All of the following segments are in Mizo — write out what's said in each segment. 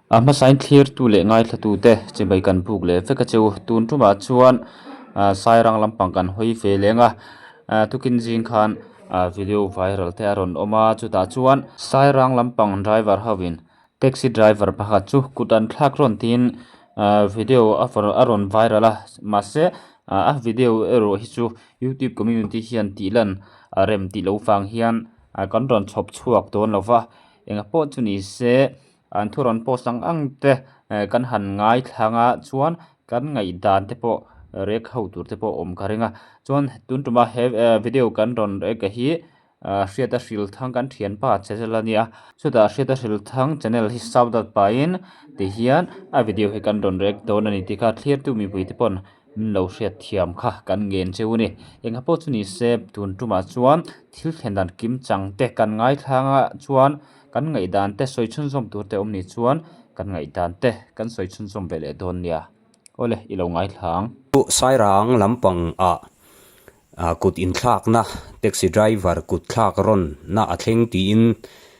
A hmasain thlirtu leh ngaithlatute chibai kan buk leh vek a cheu. Tun tumah chuan Sairang lampang kan hawi ve leng a, tukin zing khan video viral te a rawn awm a, chutah chuan Sairang lampang driver hoin taxi driver pakhat chu kut an thlak rawn tiin video a rawn viral a, mahse a video erawh hi chu youtube community hian tih lan a rem tih loh vang hian kan rawn chhawp chhuak dawn lo va, engah pawh chu ni se an thu rawn post ang ang te kan han ngaithlang a chuan kan ngaihdan te pawh rek ho tur te pawh awm ka ring a chuan tun tuma he video kan rawn rek a hi Hriata Hrilthang kan thianpa channel a nia chutah Hriata Hrilthang channel hi shout out pahin tihian a video hi kan rawn rek dawn a ni tih kha thlirtu mipui te pawn min lo hriat thiam kha kan ngen cheu a ni engah pawh chu ni se tun tumah chuan thil thlen dan kim chang te kan ngaithlang a chuan kan ngaihdan te sawi chhunzawm tur te awm ni chuan kan ngaihdan te kan sawi chhunzawm ve leh dawn nia awle i lo ngaithlang. Sairang lampang ah Kut inthlakna, taxi driver kut thlak rawn na a thleng tiin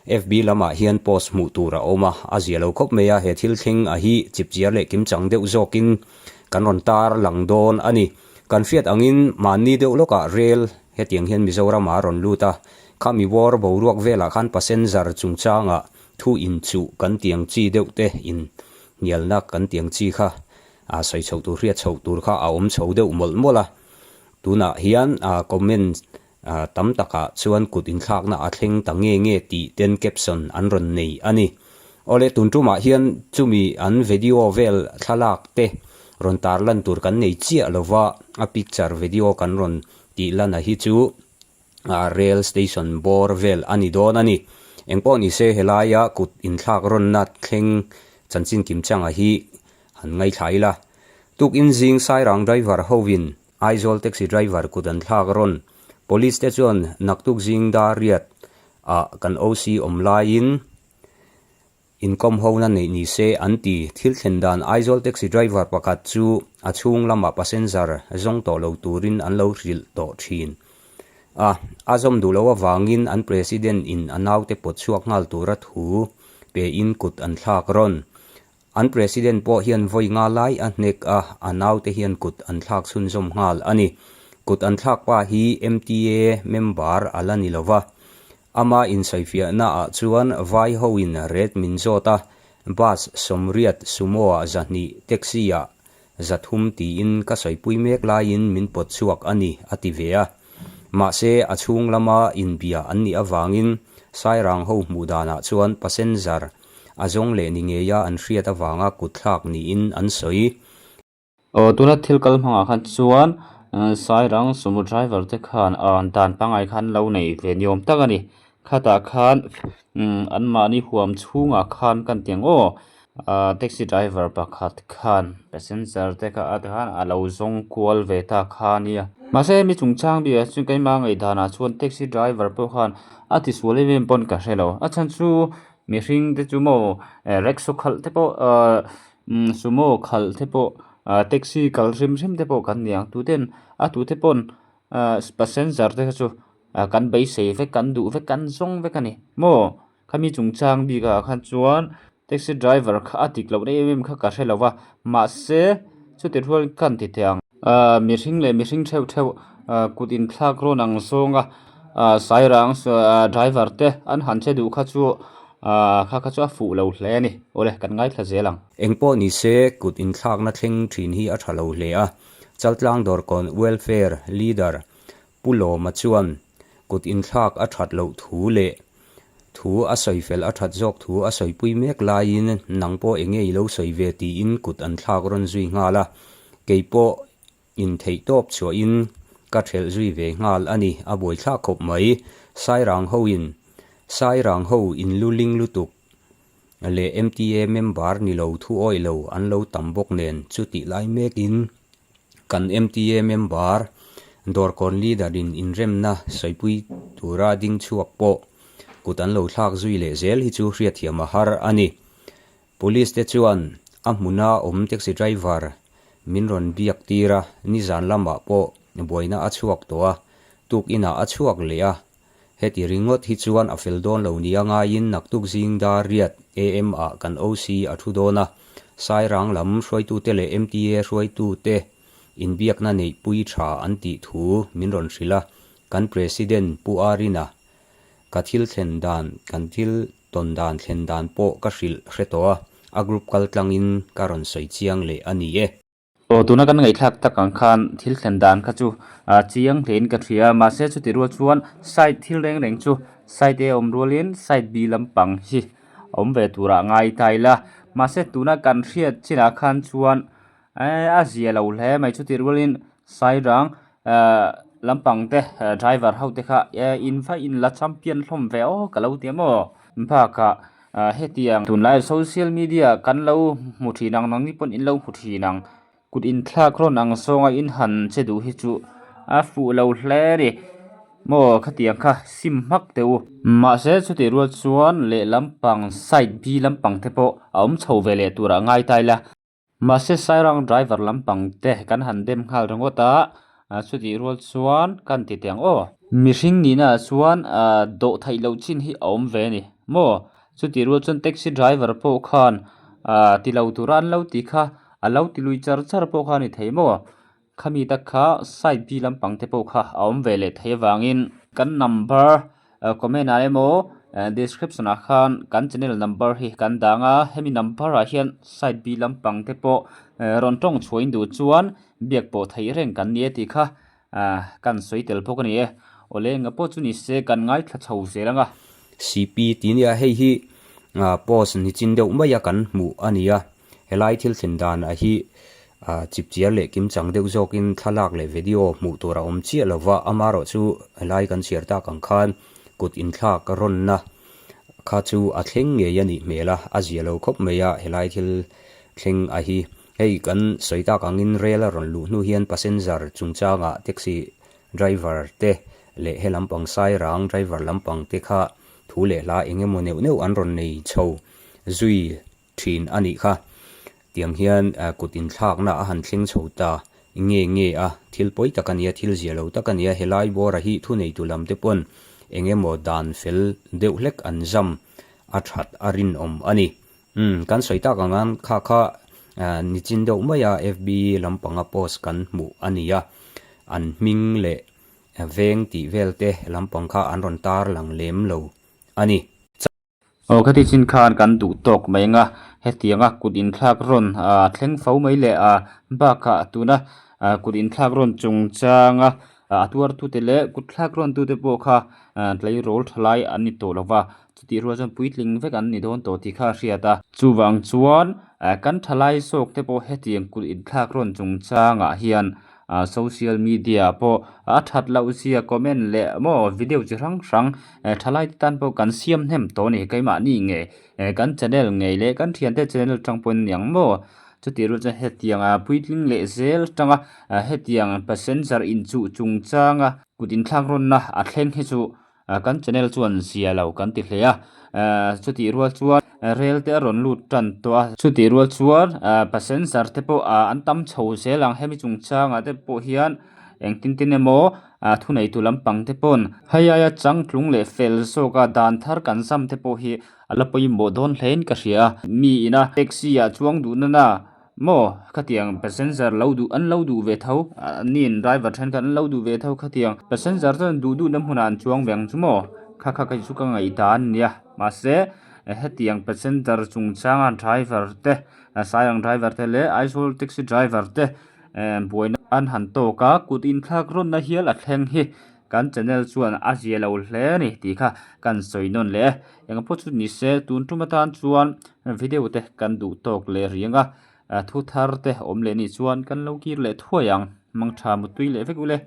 FB lamah hian post hmuh tur a awm a, a zia lo khawp mai a, he thil thleng a hi chipchiar leh kimchang deuh zawkin kan rawn tar lang dawn a ni. Kan hriat angin mahni deuh lawkah rel hetiang hian Mizoramah a rawn lut a, khami war boruak velah khan passenger chungchangah thu inchuh kan tiang chi deuh te in hnialna kan tiang chi kha a sawi chhoh tur hriat chhoh tur kha a awm chho deuh mawlh mawlh a. Tunah hian comment tam takah chuan kut inthlakna a thleng ta nge nge tih ten caption an rawn nei a ni. Awle tun tumah hian chumi an video vel thlalak te rawn tarlan tur kan nei chiah lova a picture video kan rawn tih lana hi chu rail station bawr vel a ni dawn a ni. Engpawh nise helaia kut inthlak rawnna thleng chanchin kimchanga hi Han ngaithla ila. Tukin zing Sairang driver hovin Aizawl taxi driver kut an thlak rawn. Police te chuan naktuk zing dar riat ah kan OC awm laiin inkawm hona neih ni se an ti. Thil thlen dan Aizawl taxi driver pakhat chu a chhung lamah passenger zawng tawh lo turin an lo hrilh tawh thin a. A zawm duh loh avangin an president in a naute pawt chhuak nghal tura thu pe in kut an thlak rawn. An President pawh hian vawi nga lai a hnek a, a naute hian kut an thlak chhunzawm nghal a ni. Kut an thlak pa hi MTA member a la ni lova. Ama insawifiahna ah chuan vai hoin ret min zawt a, bus sawmriat, sumo ah 200, taxi ah 300 tiin ka sawipui mek laiin min pawt chhuak a ni, a ti ve a. Mahse, a chhung lama inbia an nih avangin Sairang ho hmuh danah chuan passenger A zawng leh ni ngeia an hriat avanga kutthlak niin an sawi. Aw tuna thil kal hmangah khan chuan Sairang sumo driver te khan dan pangngai khan lo nei ve ni awm tak a ni. Khatah khan anmahni huam chhungah khan kan ti ang aw taxi driver pakhat khan passenger te kha khan a lo zawng kual ve ta kha a nia. Mahse mi chungchang bikah chuan keimah ngaihdanah chuan taxi driver pawh khan a tisual em em pawn ka hre lo. A chhan chu Mihring te chu maw rickshaw khalh te pawh ahh sumo khalh te pawh ahh taxi kal hrim hrim te pawh kan ni ang tuten a tute pawn ahh passenger te kha chu kan beisei vek kan duh vek kan zawng vek a ni maw khami chungchang bikah khan chuan taxi driver kha a dik loh na em em kha ka hre lo va mahse chuti rual khan ti thei ang. Ahh mihring leh mihring theuh theuh ahh kut inthlak rawn ang zawng a ahh sairang driver te an han che duh kha chu ahh kha kha chu a fuh lo hle a ni awle kan ngaithla zel ang. Engpawh ni se kut inthlakna thleng thin hi a tha lo hle a, Chaltlang Dawrkawn Welfare Leader Pu Lawma chuan kut inthlak a that loh thu leh thu a sawi fel a that zawk thu a sawipui mek laiin nang pawh enge i lo sawi ve tiin kut an thlak rawn zui nghal a, kei pawh intheih tawp chhuahin ka thelh zui ve nghal a ni, a buaithlak khawp mai. Sairang hoin Sairang ho inluling lutuk leh MTA member ni lo thu awih lo an lo tam bawk nen chutih lai mekin Kan MTA member Dawrkawn leader in inremna sawipui tura ding chhuak pawh kut an lo thlak zui leh zel hi chu hriatthiam a har a ni. Police te chuan a hmuna awm taxi driver min rawn biak tir a, nizan lamah pawh buaina a chhuak tawh a, tukinah a chhuak leh a. Heti ringawt hi chuan a fel dawn lo nia ngaiin naktuk zing dar riat AM ah kan OC a thu dawn a, Sairang lam hruaitute leh MTA hruaitute inbiakna neihpui tha an tih thu min rawn hrilh a, kan President Pu Arina ka thil thlen dan kan thil tawn dan thlen dan pawh ka hrilh hre tawh a, a group kaltlangin ka rawn sawi chiang leh a ni e. Aw tuna kan ngaihthlak tak ang khan thil thlen dan kha chu ah chiang hlein ka hria mahse chuti rual chuan side thil reng reng chu side A awm rualin side B lampang hi a awm ve turah ngai ta ila mahse tuna kan hriat chinah khan chuan ehh a zia lo hle mai chuti rualin sairang ehh lampang te driver ho te kha eh in va in la champion hlawm ve aw ka lo ti a maw bakah Ah hetiang tunlai social media kan lo hmu thin ang nangni pawn in lo hmu thin ang kut inthlak rawn ang zawnga in han che duh hi chu a fuh lo hle a ni maw khatiang kha sim hmak teh u. Mahse chutih rual chuan lehlam pang side B lampang te pawh a awm chho ve leh turah ngai ta ila. Mahse Sairang driver lampang te kan han dem nghal ringawt a, chutih rual chuan kan ti teh ang aw. Mihring nihna ah chuan dawh theih loh chin hi a awm ve a ni maw? Chutih rual chuan taxi driver pawh khan ti lo tura an lo ti kha a lo ti lui char char pawh kha a ni thei maw? Khami tak kha side B lampang te pawh kha a awm ve leh thei avangin kan number comment ah emaw description ah khan kan channel number hi kan dang a hemi number ah hian side B lampang te pawh rawn tawng chhuah in duh chuan biak pawh theih reng kan ni e tih kha kan sawi tel bawk a ni e. Awle enga pawh chu ni se kan ngaithla chho zel ang a. CP tih nia hei hi post nichin deuh maia kan hmuh a ni a. Helai thil thlen dan a hi chipchiar leh kimchang deuh zawkin thlalak leh video hmuh tur a awm chiah lova, amaherawh chu helai kan chhiar tak ang khan kut inthlak rawnna kha chu a thleng ngei a nih hmel a, a zia lo khawp mai a helai thil thleng a hi. Hei kan sawi tak angin rel a rawn luh hnu hian passenger chungchangah taxi driver te leh he lampang sairang driver lampang te kha thu leh hla eng emaw neuh neuh an rawn nei chho zui thin a nih kha. Tiang hian kut inthlakna a han thleng chho ta nge nge a, thil pawi tak a nia, thil zia lo tak a nia, helai bawra hi thuneitu lam te pawn eng emaw dan fel deuh hlek an zam a that a rinawm a ni. Umm, kan sawi tak ang an kha kha nichin deuh maia FB lampanga post kan hmuh a ni a, an hming leh veng tih vel te lampang kha an rawn tarlang lem lo a ni. Aw khati chin khan kan duh tawk mai anga hetianga kut inthlak rawn ah thleng fo mai leh ah bakah tuna ah kut inthlak rawn chungchanga a tuartute leh kut thlak rawn tute pawh kha ah tleirawl tha lai an ni tawh lova chutih rual chuan puitling vek an ni dawn tawh tih kha a hriat a. Chuvang chuan ah kan tha lai zawk te pawh hetiang kut inthlak rawn chungchangah hian ah social media pawh a that loh zia comment leh maw video chi hrang hrang eh thalai te tan pawh kan siam hnem tawh a ni keimahni nge eh kan channel ngei leh kan thiante channel atang pawhin aniang maw chutih rual chuan hetiang ah puitling leh zel atanga ah hetiang passenger inchuh chungchanga kut inthlak rawnna a thleng hi chu Kan channel chuan zia lo kan ti hle a, chutih rual chuan rel te a rawn lut tan tawh a, chutih rual chuan passenger te pawh an tam chho zel ang hemi chungchangah te pawh hian engtin tin emaw thuneitu lampang te pawn hei aia changtlung leh fel zawka dan thar kan zam te pawh hi a la pawimawh dawn hlein ka hria a, mi ina taxi ah chuang duh nana Maw? Khatiang passenger lo duh an lo duh ve tho, anni'n driver thenkhat an lo duh ve tho khatiang passenger chuan duh duhna hmunah an chuang ve ang chu maw? Kha kha kei chu ka ngaihdan a nia. Mahse, hetiang passenger chungchanga driver te, Sairang driver te leh Aizawl taxi driver te buaina an han tawk a, kut inthlak rawnna hial a thleng hi kan channel chuan a zia lo hle a ni tih kha kan sawi nawn leh e. Engpawh chu ni se tun tum atan chuan video te kan duh tawk leh riang a, thu thar te awm leh nih chuan kan lo kir leh thuai ang. Mangtha mutui leh vek ule.